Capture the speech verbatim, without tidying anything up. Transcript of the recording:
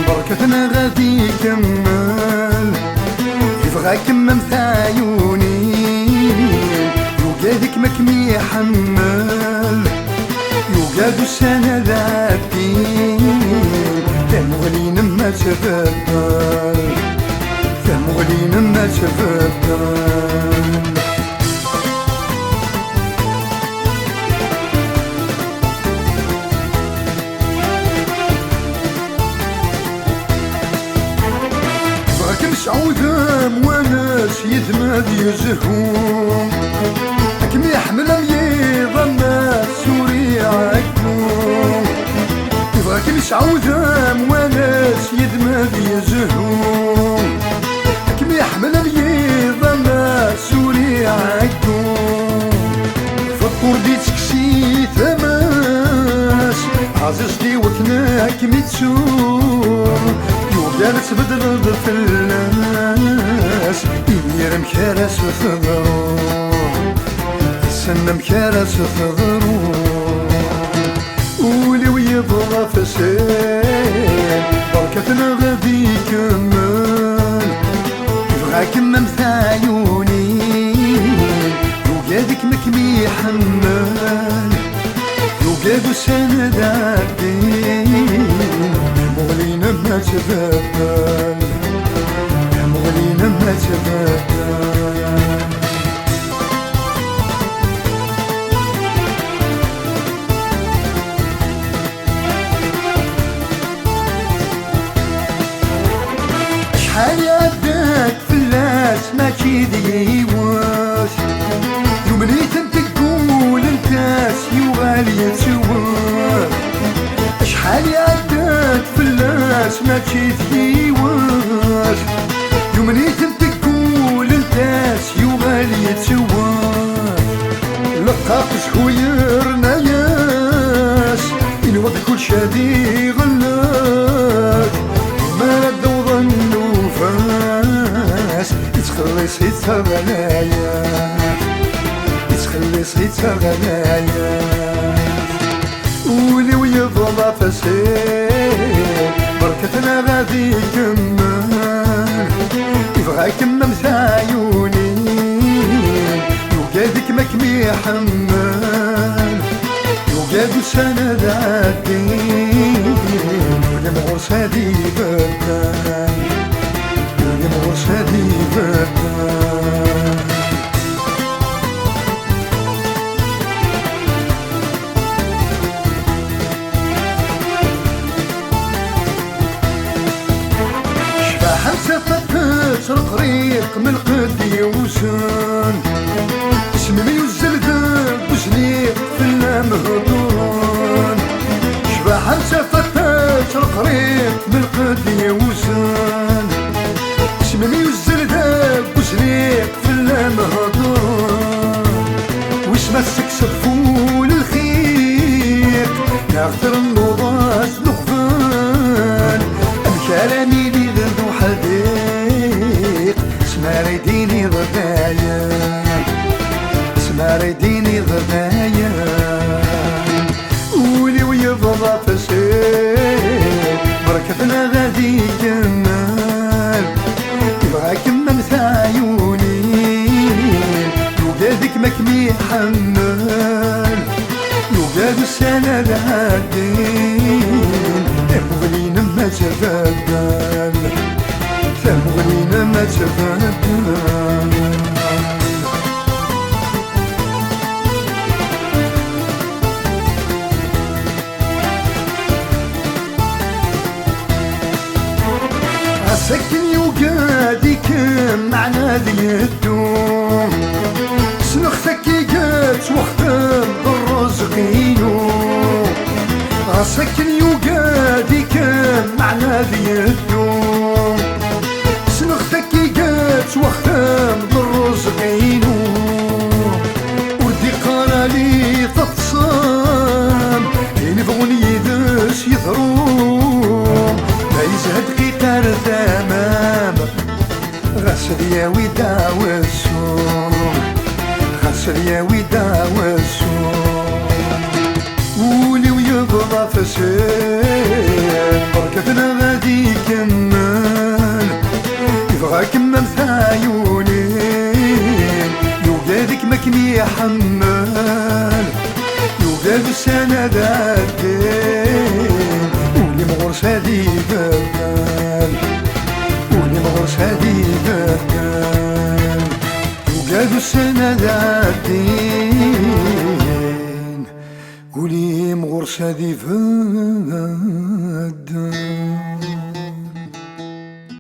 Berkat-neɣ ad ikemmel, yebɣa-kem am tɛyunin, yugad-ikem am kem-iḥemmel, yugad ussan ad ɛeddin, tamuɣli-inem ad tbeddel, tamuɣli-inem ad tbeddel. Bɣa-kem sɛudem wanes yid-m ad yezhu, ad kem-iḥemmel am yiḍ am ass ur iɛeggu. Bɣa-kem sɛudem wanes yid-m ad yezhu, ad kem-iḥemmel am yiḍ am ass ur iɛeggu. Feṭṭur d-ittekkes i tama-s, ɛziz di wakken ad kem-ittu. Yugar ad tbeddleḍ fell-as, imir amek ara s-teḍru, issen amek ara s-teḍru. Ul-iw yeḍra fas-im, berkat-neɣ ad ikemmel. Yebɣa-kem am tɛyunin, yugad-ikem ad kem-iḥemmel, yugad ussan ad ɛeddin, tamuɣli-inem ad tbeddel, tamuɣli-inem ad tbeddel. Acḥal iɛedda-d fell-as mačči d yiwet, yumen-itent deg wul-nnes yuɣal yettwet. Acḥal iɛedda-d fell-as mačči d yiwet, yumen-itent deg wul-nnes yuɣal yettwet. Leqqaq zhu yerna-yas, inwa-d kulci ad iɣellet. Mi ara d-awḍen nnufas, ittxelliṣ-itt ɣlayat, ittxelliṣ-itt ɣlayat. Ul-iw yeḍla fas-im, berkat-neɣ ad ikemmel. Yebɣa-kem am tɛyunin, yugad-ikem ad kem-iḥemmel, yugad ussan ad ɛeddin, ul-im ɣur-s ad ibeddel, ul-im ɣur-s ad ibeddel. Cbaḥa-s tafat tettreqriq, melqed yewzen, isem-im yuzzel deg uzniq, fell-am heddren. Cbaḥa-s tafat tettreqriq, melqed yewzen, isem-im yuzzel deg uzniq, fell-am heddren. Wis ma tekkseḍ ful lxiq, neɣ trennuḍ-as lexban. Amek ara nili d uḥdiq, s mi ara d-tiniḍ dayen, s mi ara d-tiniḍ dayen. Ul-iw yebḍa fas-im, berkat-neɣ ad ikemmel. Yebɣa-kem am tɛyunin, yugad-ikem ad kem-iḥemmel, yugad ussan ad ɛeddin, tamuɣli-inem ad tbeddel, tamuɣli-inem ad tbeddel. Ɣas akken yugad-ikem, meɛna ad yeddu. Ssneɣ-t akka i yettwaxdem d rrezq-inu. Ɣas akken yugad-ikem, meɛna ad yeddu. Ssneɣ-t akka i yettwaxdem d rrezq-inu. Ur d-iqqar ali teṭṭsem, inebɣun yid-s yeḍru. Ma yezha dqiqa ar tamam, ɣas ad yawi ddaɛwessu, ɣas ad yawi ddaɛwessu. Ul-iw Ḍafsen, berkat-neɣ ad ikemmel. Yebɣa-kem am tayunin, yugad-ikem akken iḥemmel. Yugad ussan ad ɛeddin, ul-im ɣur-s ad ibeddel. Ul-im ɣur-s ad ibeddel. Yugad ussan ad ɛeddin, ul-im ɣur-s ad ibeddel.